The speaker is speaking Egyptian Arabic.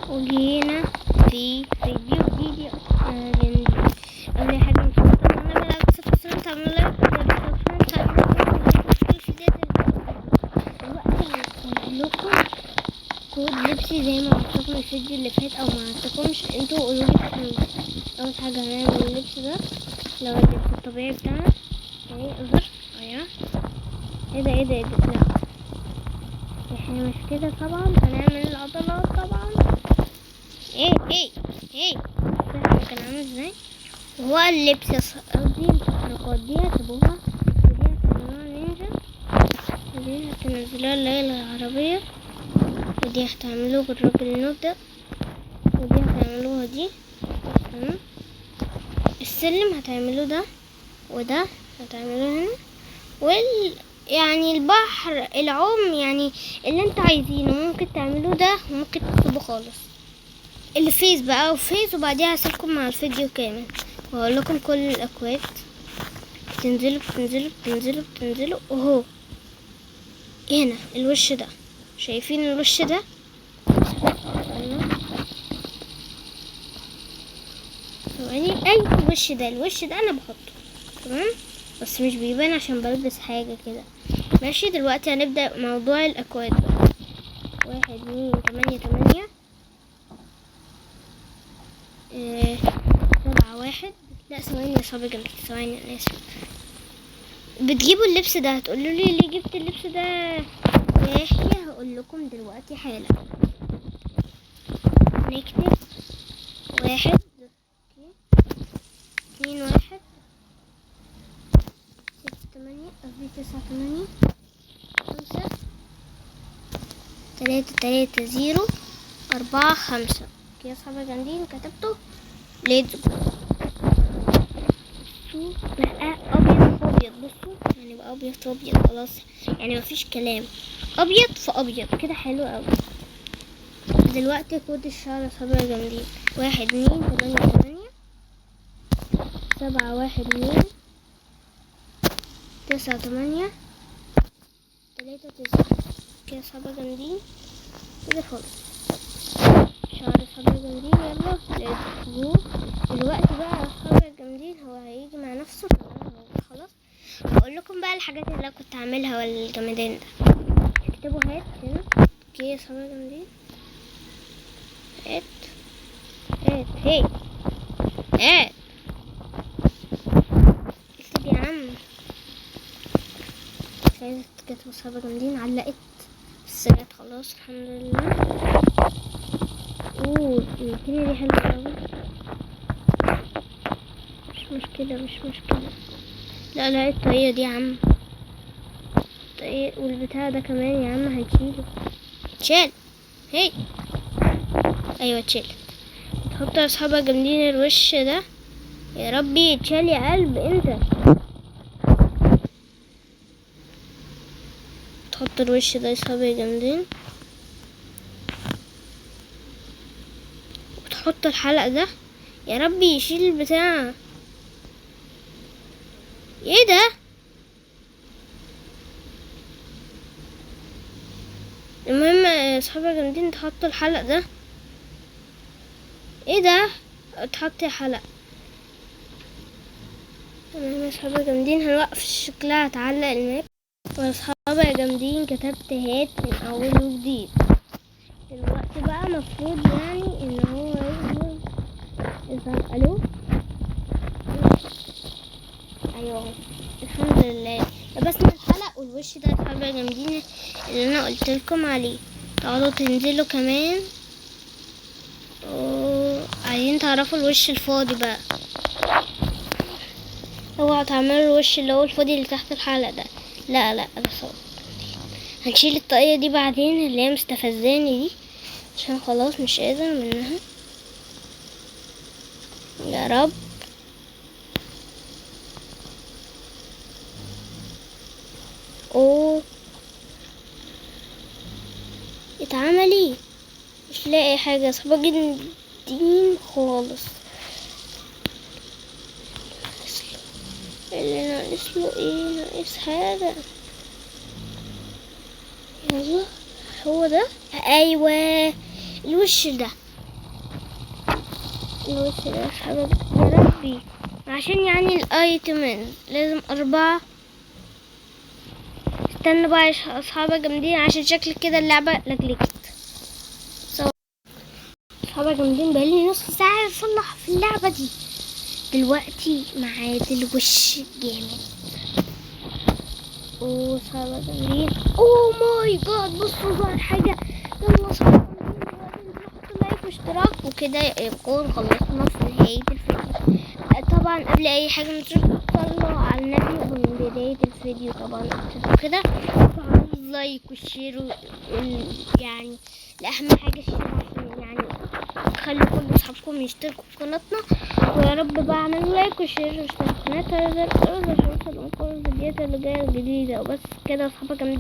وجينا في فيديو جديد. قبل حاجة مش انا بلعب subscribe، تعملوا like، دلوقتي هقول لكم كود لبسي زي ما قلت لكم الفيديو اللي فات، او ما عرفتكمش انتوا قولوا لي. اول حاجة هنعمل اللبس ده، لو اللبس الطبيعي بتاعنا اهي. اظهر. ايوه، ايه ده ايه ده ايه ده؟ لا احنا مش كده طبعا، هنعمل العضلات طبعا. ايه ايه ايه كان عامل ازاي هو اللبس؟ قصدي التحركات دي هتبوها، ودي هتعملوها نينجا، ودي هتنزلوها اللي هي العربية، ودي هتعملوه بالراجل النوب ده، ودي هتعملوها دي. تمام. السلم هتعملوه ده، وده هتعملوه هنا، يعني البحر، العوم، يعني اللي انتوا عايزينه ممكن تعملوه ده، وممكن تسيبوه خالص. ال face بقى و face، وبعديها هسيبكم مع الفيديو كامل وهقول لكم كل الاكواد. بتنزلوا بتنزلوا بتنزلوا بتنزلوا اهو هنا الوش ده، شايفين الوش ده؟ ثواني، اي الوش ده، الوش ده انا بحطه تمام، بس مش بيبان عشان بلبس حاجة كده. ماشي، دلوقتي هنبدأ موضوع الأكواد بقى. 1 2 8 8 7 1. لا ثواني يا صبي جنبي، ثواني أنا آسف. بتجيبوا اللبس ده، هتقولوا لي ليه جبت اللبس ده يا يحيى؟ هقول لكم دلوقتي حالا. نكتب 1 2 1 6 8 قصدي 9 8 5 3 3 0 4 5. okay يا صحابي جامدين، كتبته. let's go. بصوا بقى ابيض في ابيض، بصوا يعني بقى ابيض في ابيض خلاص، يعني مفيش كلام، ابيض في ابيض كده، حلو قوي. دلوقتي كود الشعر يا صحابي جامدين، 1 2 8 8 7 1 2 9 8 3 9. كده صحابي جامدين كده خالص، شعر صحابي جامدين. يلا let's go. دلوقتي بقى صحابي الجامدين هو هيجي مع نفسه خلاص. هقول لكم بقى الحاجات اللي انا كنت عاملها والجامدين ده. اكتبوا hat هنا. okay يا صحابي الجامدين، hat hat هي hat، اكتب يا عم. مش عايزة تكتبوا صحابي جامدين. علقت بس جت خلاص الحمد لله. اوه الماكينة دي حلوة اوي. مش مشكلة مش مشكلة. لا لا الطاقية دي يا عم، الطاقية والبتاع ده كمان يا عم هنشيله. اتشال هي، ايوه اتشال. تحط يا اصحابي جامدين الوش ده، يا ربي اتشال يا قلب انت. تحط الوش ده يا اصحابي جامدين، وتحط الحلق ده. يا ربي يشيل البتاع. ايه ده؟ المهم يا اصحابي جامدين تحطوا الحلق ده. ايه ده؟ تحطي حلق. المهم يا اصحابي جامدين هنوقف شكلها هتعلق الماب. واصحابي جامدين كتبت هات من اول وجديد. دلوقتي بقى مفروض يعني ان هو يظهر. يظهر. الو، ايوه الحمد لله لبسنا الحلق والوش ده يا اصحابي جامدين اللي انا قلت لكم عليه. تقعدوا تنزلوا كمان. عايزين تعرفوا الوش الفاضي بقى، اوعوا تعملوا الوش اللي هو الفاضي اللي تحت الحلق ده، لا لا ده صعب. هنشيل الطاقية دي بعدين اللي هي مستفزاني دي، عشان خلاص مش قادر منها. يا رب. اوه اتعمل ايه؟ مش لاقي حاجة صعبة جدا خالص. اللي ناقص له ايه؟ ناقص حاجة. يلا هو ده. ايوه الوش ده. الوش ده يا صحابي، يا ربي، عشان يعني ال item لازم 4. استنوا بقى يا اصحابي جامدين، عشان شكل كده اللعبة لجلجت. اصحابي جامدين، بقالي نص ساعة اصلح في اللعبة دي. دلوقتي معاد الوش جامد. وصحابي جامدين، oh my god، بصوا ظهر حاجة. يلا صحابي جامدين، دلوقتي انتوا like واشتراك، وكده يكون خلصنا في نهاية الفيديو. طبعا قبل اي حاجة متنسوش تصلوا على النبي، ومن بداية الفيديو طبعا اكتبوا كده ال like وال share يعني الأهم حاجة ال share، عشان يعني تخلوا كل أصحابكم يشتركوا في قناتنا. ويا رب بقى اعملوا like و share واشتركوا في قناتنا عشان يوصلكم كل الفيديوهات اللي جاية الجديدة. وبس كده أصحابك.